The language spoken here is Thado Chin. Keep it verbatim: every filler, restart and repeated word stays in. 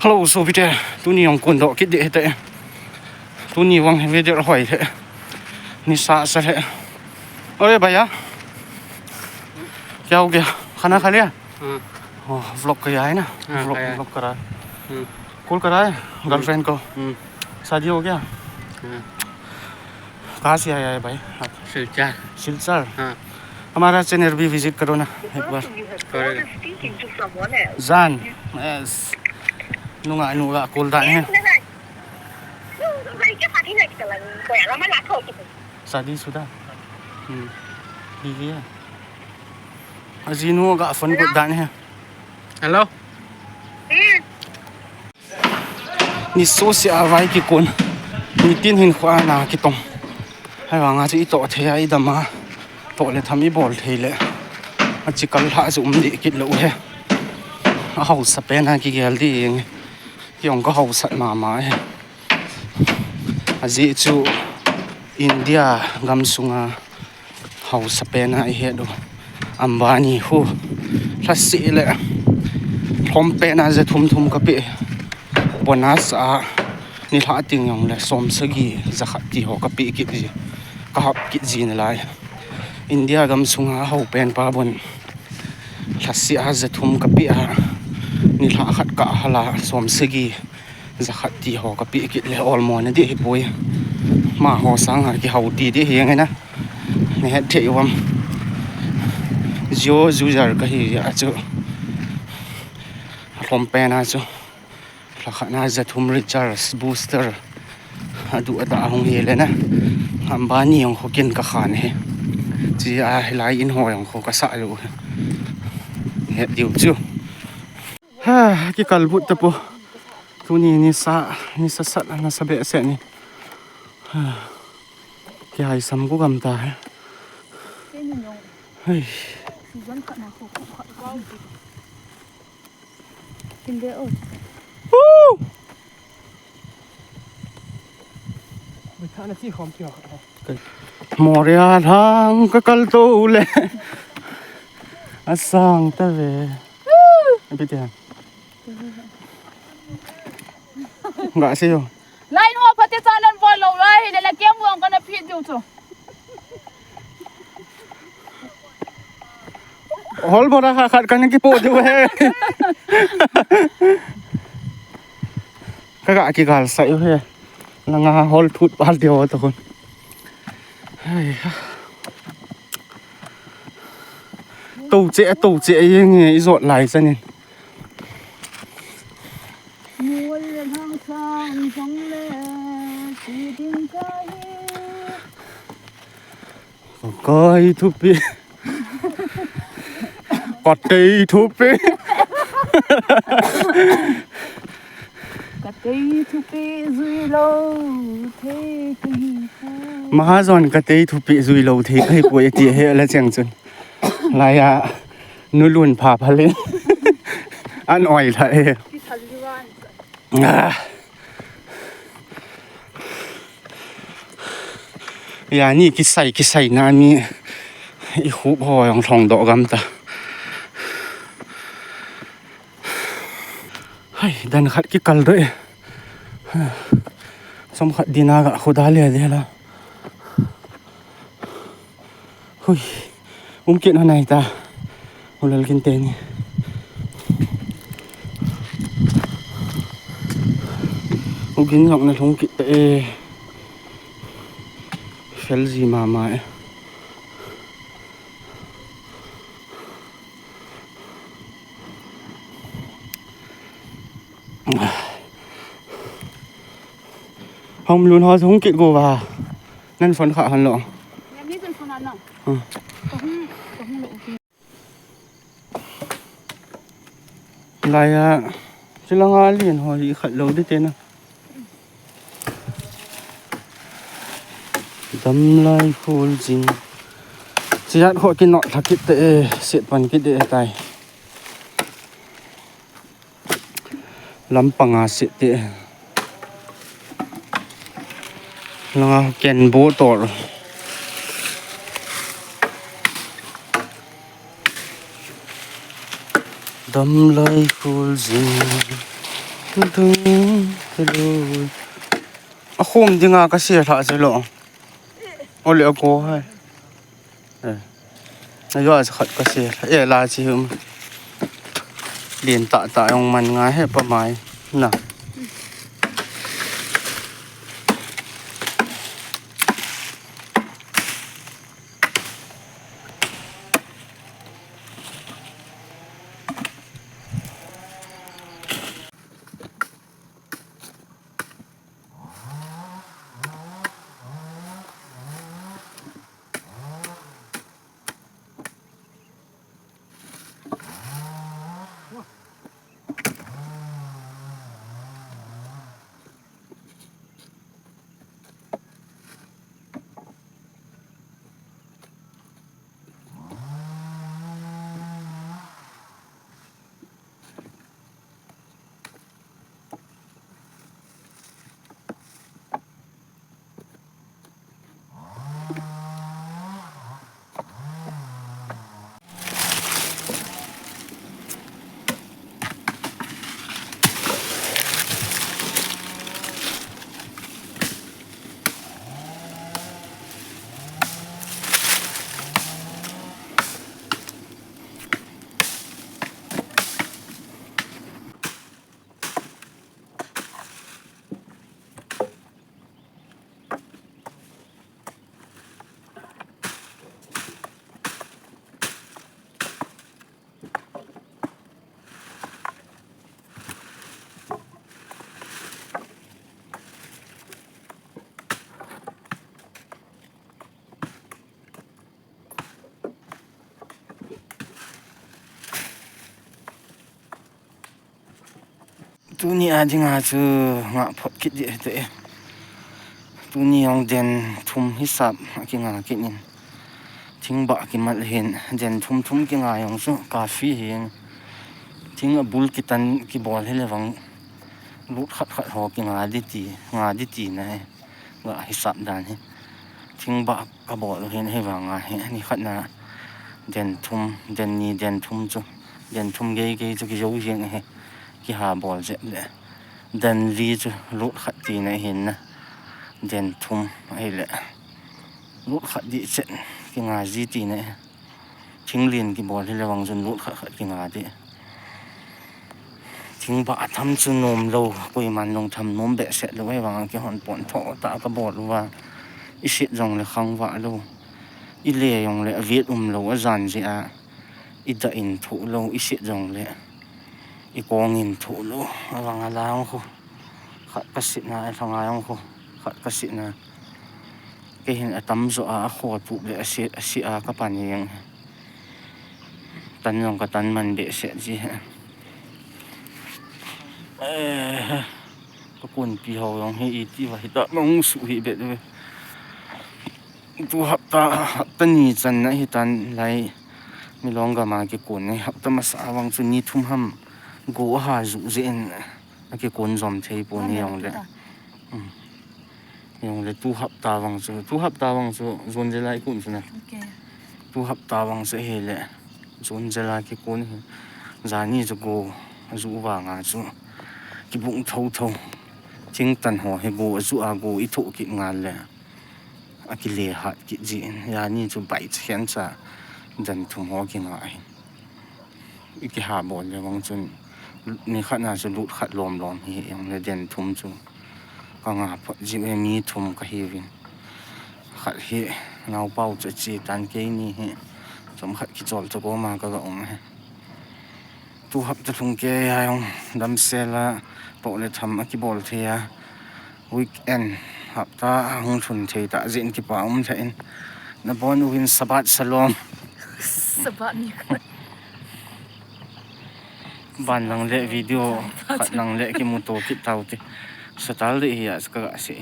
Hello, sopite, tuni jong kon doh kit ding hite. Tuni vang hi weather hoi le. Nisa sa le. अरे भैया, क्या हो गया? खाना खा लिया? हाँ। ओ, vlog किया है ना? हाँ, vlog, खाया है। Vlog करा है। हम्म। Call करा है हम्म। Girlfriend को? हम्म। शादी हो गया? हाँ। कहाँ से आया है भाई आप? सिलचर। सिलचर? हाँ। हमारा channel भी visit करो ना एक बार। करेगा। Zan, yes. Nunga, nunga, call da ne. शादीशुदा? हम्म। बीवी है। Ajinu ga phone ko da ne. Hello. Ni so se a vai kikon. Nitin hin khua na kitong. Hai vang a chu i toh thei a i dam a. Toh le tham i bol thei le. A chi kal hla chu um ding kit lou he. A hausa pen a kigel ding. Kei jong ka hausat mama he. Ajeh chu India gam sunga hausa pen a i het u Ambani khu lhaseh le lhom pen a ja thum thum ka pe, bonus a nilhah teng jong le som sagi ja khat ti ho ka pe kit ji, ka hap kit ji nalai. India gam sunga hau pen pa bon lhaseh a ja thum ka pe a, nilhah khat ka hal a som sagi ja khat ti ho ka pe kit le olmo na ding hi poi. Ma ho sang a kihau ti ding hi nge na. Na het thei uvam. Jio user ka hi a chu. A lhom pen a chu. Lha khat na ja thum recharge booster. A du a da hung hi le na. Ambani jong khu kin ka khan hi. Chi a hilai in ho jong khu ka sa lu. Het diu chu. Ha, kikal but ta pu. Tuni nisa, nisa sat, nasa behseh ni. Ha. Kihai sam ku gam ta he. Hei. Woo! Moria thang ka kal to le. Asang ta ve. Ipi ti ham? Ga se yo. Lai no pha te cha nan bol lou lai, le la kem wang ka na phi diu chu. Hol bora kha khat kan ki po diu he. Ka ga ki gal sa yo he. La nga hol thut pal diu to kon. Hai ha. To che, to che, yeng e, i jot lai chanin. Mual le hang sang sang le, si ding ka hi. Ka kai thupi. Ka tei thupi. Ka tei thupi jui lou thei ka hi poi. Mahajon ka tei thupi jui lou thei ka hi poi ti he la cheng chun. Lai a nu lun pha pha le. An oi la e. Ki thal li wan. Ah. Ya ni kisai, kisai na mi i khup ho jong lhong doh gam ta. Hai, dan khat kikal doh e. Som khat dina ga khu da le de la. Hui. Um kit ho nai ta. Ulal kin te ni. U gin jong na lhung kit ta e. Fel ji mama e. Hom lun ho hung kit go va. Nan phone kha han lo. Ya mi phone an lo. Hmm. Ka hung, ka hung lo. Lai a, chilanga lien ho hi khat lo di te na. Damlai khul jing. Chiat ho ki not thakit te e, set pan kit de tai. Lampanga se te. Langa ken bo tor. Damlai khul jing. Tung, tung, tung. Akhom dinga kasel lha chu lo. Ole ako hai. Eh. Ajo a khat kasel lha. Eh, la chi hum. Lin tah tah jong man ngai he pa mai. Na. Tuni a dinga chu ngah phot kit ding hite. Tuni jong den thum hisap a kinga kit in. Thingbah kimal hin den thum thum kinga jong chu kafi hin. Thing abul kitan kibol hile vang lut khat khat ho kinga ding ti, nga ding tina e. Ngah hisap dan hi. Thingbah kabol u hin hivang a hi. Ni khat na den thum, den ni, den thum chu. Den thum gei gei chu kijou jeng ahi. Kiha bol jep le. Den li chu lut khat tina ahin na. Den thum ahile. Lut khat ding chet kinga ji tina ahi. Thinglin kibol hile vang chun lut khat khat kinga ding. Thingbah tham chu nom lou, koiman jong tham nom behseh lou, ahivang a kihon pon tho tah kabol uva. I sit jong le khangvah lou. I le jong le avet um lou, ajan jeh a. I dah in thoh lou, i sit jong le. I kong in thoh lou, avang a lang khu. Khat ka sit na, a thang a jong khu. Khat ka sit na. Kei hin atam jo a, akho tup le, asi, asi a kapan jeng. Tan jong katan man behseh ji. Eh, ka konpi ho jong hi iti va hita mang su hi bet ve. Tu hapta, hapta ni chan na hitan lai. Milong gam a kikon e, hapta masa vang chu ni thum ham go aha ju jeh in. Akikon jom thei pon hi jong le. Hmm. Jong le tu hapta vang chu, tu hapta vang chu June July kon chu na. Okay. Tu hapta vang chu hile June July kikon hi. Jani chu go aju vang a chu kibung tho tho. Thingtan ho hi go aju a go i thoh kit ngal le. Akile hat kit jin. Jani chu bai chu hian cha den thum ho kinga hin. I kiha bol le vang chun, ni khat na chu lut khat lom lom hi, jong le den thum chu. Ka nga phot ji e, mi thum ka hi vin. Khat hi, naupau chu chi tan, kei ni hi. Chom khat kichol chu koma ka ga um hi. Tu hapta lhung kei a jong, damsel a, poh le tham a kibol thei a. Weekend, hapta a hung lhun thei ta, jin kipa um thei in. Na bon uvin Shabbat Shalom. Shabbat ni. Ban lang le video, khat lang le kimuto kit tau te. Saturday hi a ska ga se.